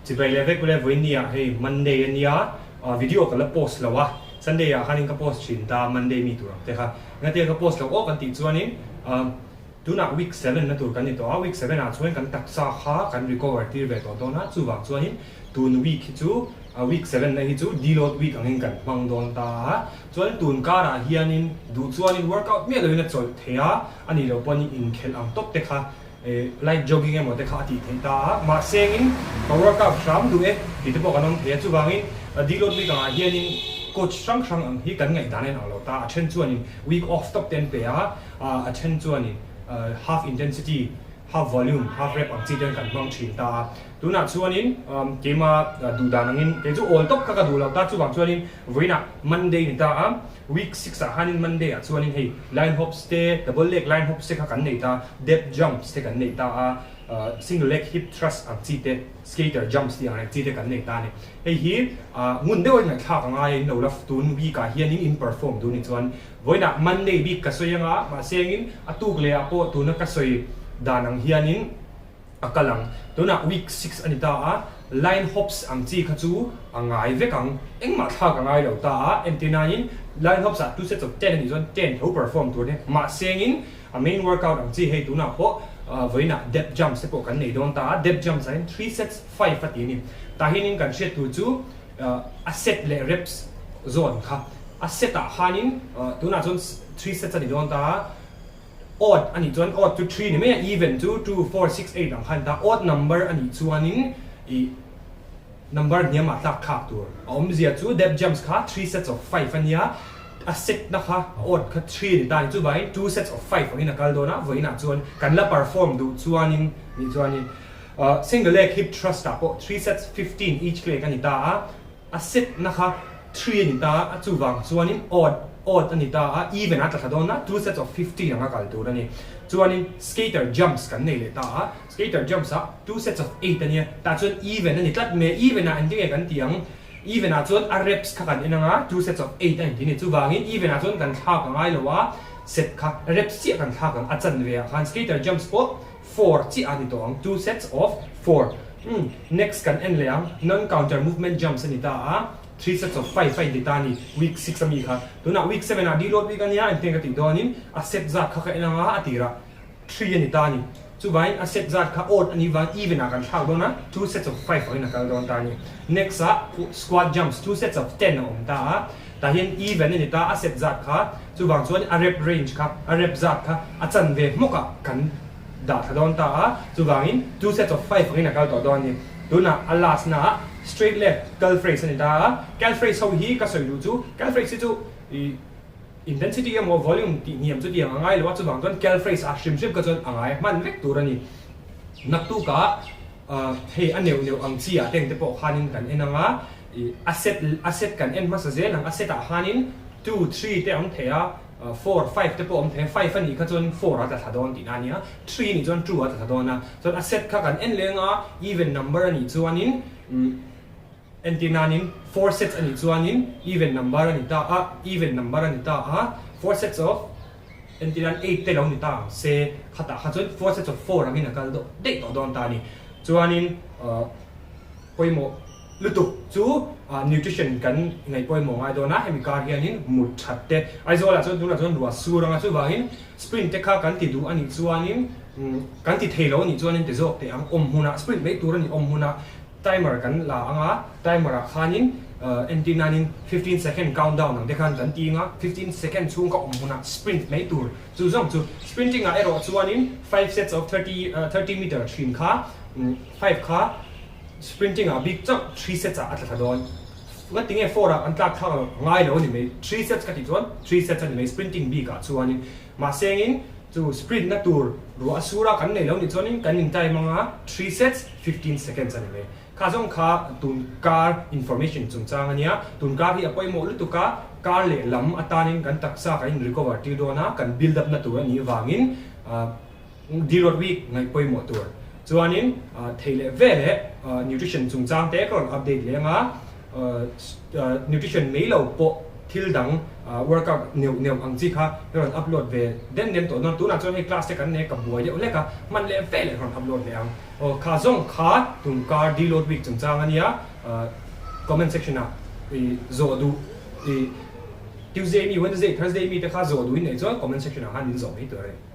Chibai leh vek ule vawiin ah hei Monday a nia video ka la post lo a, Sunday ah khanin ka post thin ta Monday mi tur ang te kha. Engatia ka post lo aw kan tih chuanin tunah week seven na tur kan ni tawh a, week seven ah chuan kan taksa kha kan recover tir ve tawh dawn a, chuvang chuanin tun week hi chu week seven na hi chu deload week angin kan hmang dawn ta a, chuan tun karah hianin duh chuanin workout miah loin a chawlh thei a, a nih loh pawhin inkhelh ang tawp te kha Light jogging emaw te kha a tih theih ta a, mahse engin ka workout hram duh e tih te pawh kan awm thei a, chuvangin deload week angah hianin coach hrang hrang ang hi kan ngaihdan a inang lo ta, a then chuanin week off tawp te an pe a, a then chuanin half intensity, half volume, half rep ang chi ten kan hmang thin ta a, tunah chuanin keima duhdan angin kei chu awl tawp kha ka duh lo ta, chuvang chuanin vawiinah Monday ni ta a. Week 6 ah khanin Monday ah chuanin hei line hops te, double leg line hops te kha kan nei ta, depth jumps te kan nei ta a, single leg hip thrust ang chi te, skater jumps tih ang reng chi te kan nei ta a ni. Hei hi ngun deuhin ngaihthlak a ngai a, in lo la tun week ah hianin in perform duh ni chuan vawiinah Monday bik ka sawi anga mahse engin a tuk leh ah pawh tuna ka sawi dan ang hianin a kal ang. Tunah week 6 a ni ta a, line hops ang chi kha chu a ngai vek ang, engmah thlak a ngai lo ta a, entirnain line hops ah 2 sets of 10 a nih chuan 10 tho perform tur nia, mahsengin a main workout ang chi hei tunah pawh vawiinah depth jumps te pawh kan nei dawn ta a, depth jumps ah hian 3 sets 5 a ti a ni. Tah hianin kan hriat tur chu a set leh reps zawn kha, a set ah khanin tunah chuan 3 sets a ni dawn ta a, Odd a nih chuan odd chu 3 ni mai a, even chu 2, 4, 6, 8 ang khan ta. Odd number a nih chuanin ih number hniamah tlak thlak tur a awmzia chu depth jumps kha 3 sets of 5 a nia, a set na kha a odd kha 3 a ni ta a ni. Chuvangin 2 sets of 5 angin a kal dawn a, vawiinah chuan kan la perform duh chuanin nih chuanin single leg hip thrust ah pawh 3 sets 15 each leg a ni ta a. A set na kha 3 a ni ta a, chuvang chuanin odd, odd a ni ta a, even a tla thla dawn a, 2 sets of 15 anga kal tur a ni. Chuanin skater jumps kan nei leh ta a, skater jumps ah 2 sets of 8 a nia, tah chuan even a ni tlat mai a, even ah engtin nge kan tih ang, even ah chuan a reps kha kan en ang a, 2 sets of 8 a inti a ni, chuvangin even ah chuan kan thlak a ngai lo a, set kha reps chiah kan thlak ang a chanve ah khan skater jumps pawh 4 chiah a ni tawh ang, 2 sets of 4. Umm, next kan en leh ang, non counter movement jumps a ni ta a, 3 sets of 5 a inti ta a ni, week 6 a mi kha. Tunah week 7 ah deload week a nia, engtin ka tih dawnin a set zat kha ka en ang a, a tirah 3 a ni ta a ni. Chuvangin a set zat kha odd a nih vang even ah kan thlak dawn a, 2 sets of 5 angin a kal dawn ta a ni. Next ah squat jumps 2 sets of 10 a awm ta a, tah hian even a ni ta, a set zat kha chuvang chuan a rep range kha, a rep zat kha a chanve hmawkah kan dah thla dawn ta a, chuvangin 2 sets of 5 angin a kal tawh dawn a ni. Tunah a last naah straight leg calf raise a ni ta a, calf raise ho hi ka sawi duh chu calf raise hi chu ih intensity emaw volume tih hniam chu tiang a ngai lo a, chuvang chuan calf raise a hrim hrim kha chuan a ngai hman vek tur a ni. Naktukah hei a neuh neuh ang chi ah te engte pawh khanin kan en ang a, ih a set a set kan en hmasa zel ang, a set ah khanin 2, 3 te a awm thei a, 4, 5 te pawh a awm thei a, 5 a nih kha chuan 4 a tla thla dawn tihna a nia, 3 a nih chuan 2 a tla thla dawn a, chuan a set kha kan en leng a, even number a nih chuanin entir nanin 4 sets a nih chuanin even number a ni ta a, even number a ni ta a, 4 sets of entir nan 8 te lo ni ta ang se khatah kha chuan 4 sets of 4 angin a kal daih tawh dawn ta a ni, chuanin pawimawh lutuk chu nutrition kan ngaih pawimawh ngai dawn a, hemi kar hianin mut that te Aizawl ah chuan tunah chuan ruah sur anga chuvangin sprint te kha kan ti duh a nih chuanin kan ti thei lo a nih chuanin ti zawk teh ang awm hmunah sprint mai tur a nih awm hmunah timer kan la anga timer ah khanin entir nanin 15 second count down ang te khan kan ti anga 15 second chhung ka awm hmunah sprint mai tur chu zawng chu sprinting ah erawh chuanin 5 sets of 30 30 meter thin kha 5 kha Sprinting ah bik chauh 3 sets ah a tla thla dawn. Nga tinge 4 ah an tlak thlak lo ngai lo a ni mai. 3 sets ka tih chuan 3 sets a ni mai sprinting bik ah chuanin. Mahse engin chu sprint na tur ruah a sur a kan nei lo nih chuanin kan in time anga 3 sets 15 seconds a ni mai. Kha zawng kha tun kar information chungchang a nia. Tun kar hi a pawimawh lutuk a, kar leh lam atanin kan taksa kan in recover tir dawn a, kan build up na tur a nih vangin Deload week ngaih pawimawh tur chuanin thei leh ve leh nutrition chungchang te ka rawn update leh anga nutrition mai lo pawh. Thil dang workout neuh neuh ang chi kha i rawn upload ve den den tawh dawn. Tunah chuan hei class te kan nei a, ka buai deuh hlek a, hman leh ve leh rawn upload leh ang. Aw kha zawng kha tunkar deload week chungchang a nia, comment section ah i zawh duh i Tuesday mi, Wednesday, Thursday mi te kha zawh duh in neih chuan comment section ah khan min zawh mai tur a ni.